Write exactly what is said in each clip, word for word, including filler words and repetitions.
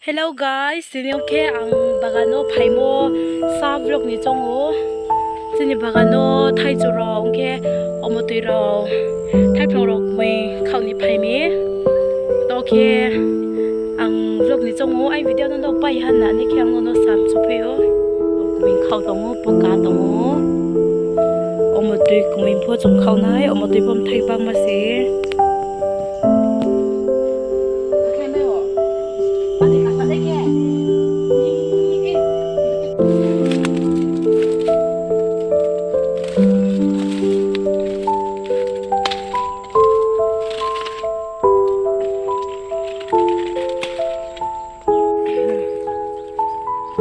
Hello guys, tini ong khe ang bagan no phaimo sa vlog ni choung ou. Chini bagan no thaichu rao ong khe omotoi rao, thaiphlung rao kmui khaoh ni phai mi. To khe ang vlog ni choung ou, ai video no no pai ha na ni khe ang no no sam suphi ou. Kmui khaoh tong ou, poka tong ou. Omotoi kmui pho chung khaoh nai, omotoi pho mthai bangma se.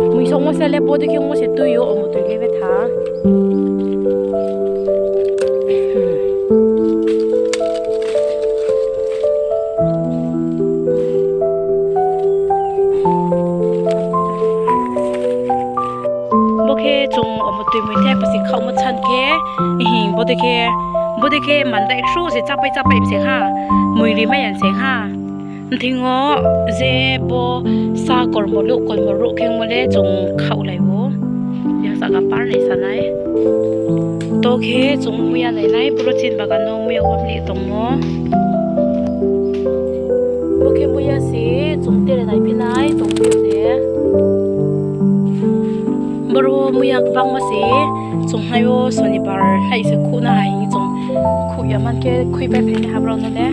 Mui songmo se le bodei khe ongmo se tui yo, omotoi le betha. Bo khe chung omotoi mui the pasi khaohmo chan khe, hing, bodei khe, bodei khe mandai khru se chápai chápai se ha, mui rimai ya se ha. Thing yo je bo sa kolmo ruh, kolmo ruh khemo le chung khaohlai ou. Yasaga par ni sa nai. To khe chung muiya nai nai, boro chini bagan no muiya wamlih tongmo. Bo khe muiya se chung tere naiphi nai tongphi de. Boro muiya gbangma se chung nai o sonibar nai se khuh na hai chung khuh ya man khe khuipai phai ni ha brao no le.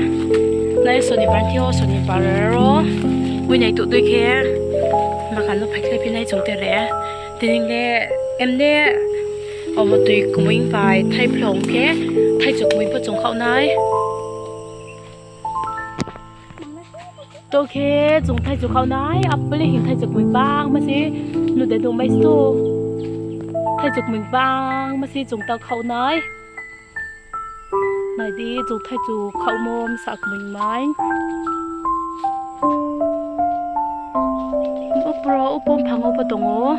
Nai sonibar thing yo sonibar ro muinai tuh dui khe bagan no phaikhlai phi nai chung tere. Tini le emne omotoi kmui bai thaiphlung khe thaichu kmui pho chung khaoh nai. To khe chung thaichu khaoh nai, apple hing thaichu kmui bangma se, nu de dong mai sto. Thaichu kmui bangma se chung tao khaoh nai. Nai di, chung thaichu khaohmo bsa kmui mai. Upro, upo mphang wo pho tong ou.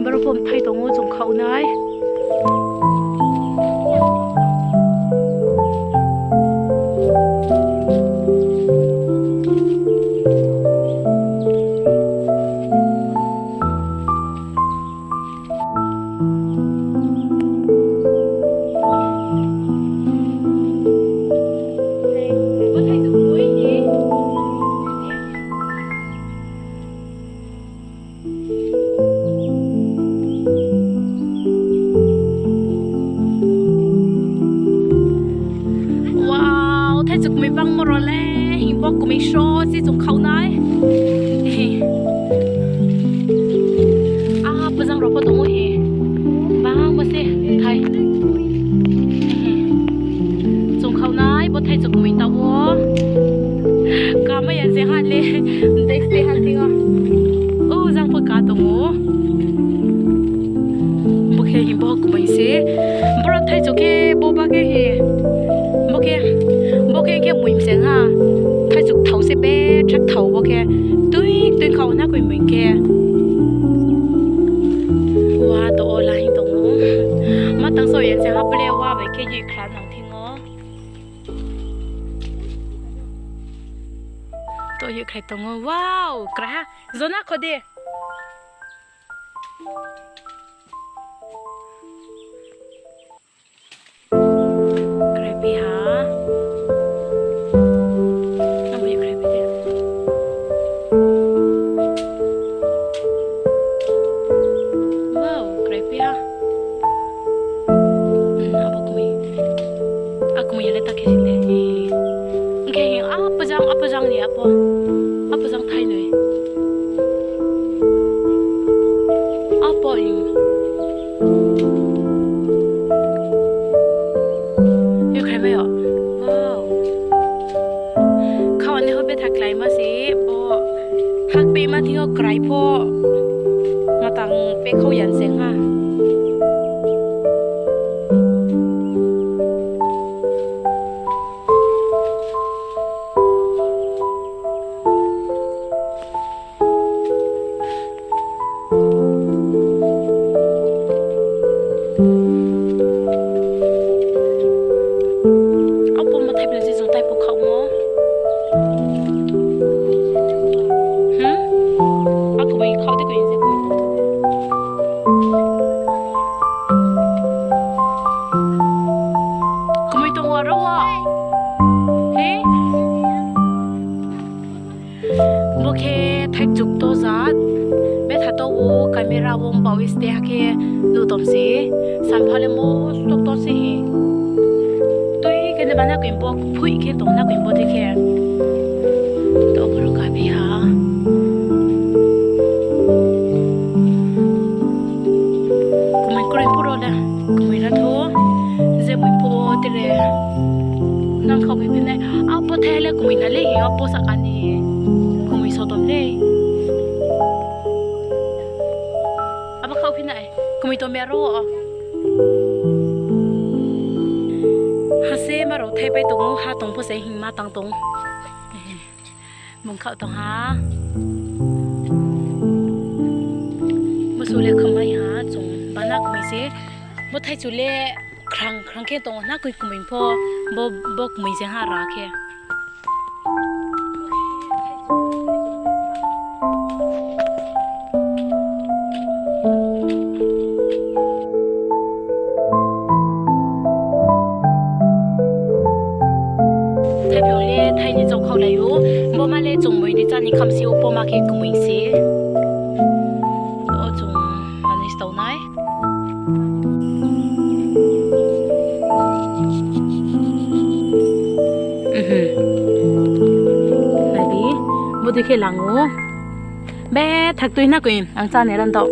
Boro pho mthai tong ou, chung khaoh nai. Wow, thaichu kmui bangmo ro le, hing bo kmui sro se chung khaoh nai. A, pajang rao pho tong ou he. Bangma se thai. Chung khaoh nai, bo thaichu kmui tao wo. Kamai ya je ha le, dei ste ha thing yo. O, jang pho ka tong ou. Bo khe hing bo kmui se. Boro thaichu khe bo ba khe he. Bo khe, bo khe khe mui mseng ha. Thaichu thao se betha thao bo khe. Tui, tui khaoh na koi mui khe. Wa to o la hing tong ou. Ma tang so yen se ha ple wa bai khe yi khla nang thing ou. To yi khlai tong ou. Wow, kra ha. Jona kho de. Krai phi ha. Abo ye krai phi de. Wow, krai phi ha. Hmm, abo kmui. A kmui ya le ta khe sing de. Hing khe hing, a pajang, a pajang ni apo. A pajang thai noi. Apo hing. Yo khaimai yo. Wow. Khaoh ni ho betha kláima se bo. Hak pehma thing yo krai pho. Matang pehkhau yan se ha. Apo ma thai ble je jang taipu khaohmo. Hmm? Bung pao iste ha khe nuh tong se, sampha le mo stoktor se hi. Tui khe ne bana koi bo phoih khe tong na koi bo dei khe. To boro kabi ha. Kumui kroi phuh rao le, kumui ra tho. Je mui phuh wo tre nang khaoh phi phi nai. Abo thai le kumui na le hi, abo sahka ni kumui sotom le. Abo khaoh phi nai, kumui tong mi aro. Ha se ma rao thaipai tong ou, ha tong pho se hingma tang tong. Bung khaoh tong ha. Bo su le khamai ha, chung bana kumui se. Bo thaichu le khrang khrang khe tong na koi kumui pho, bo, bo kumui se ha ra khe. Thaiphiong le thai ni chouh khaohlai ou. Bo ma le chung mui ni chá ni khamsi ou, bo ma khe kumui se. O chung manoi stao nai. Nai di, bodei khe lang ou. Bethak tui na koi, ang chá ni randao.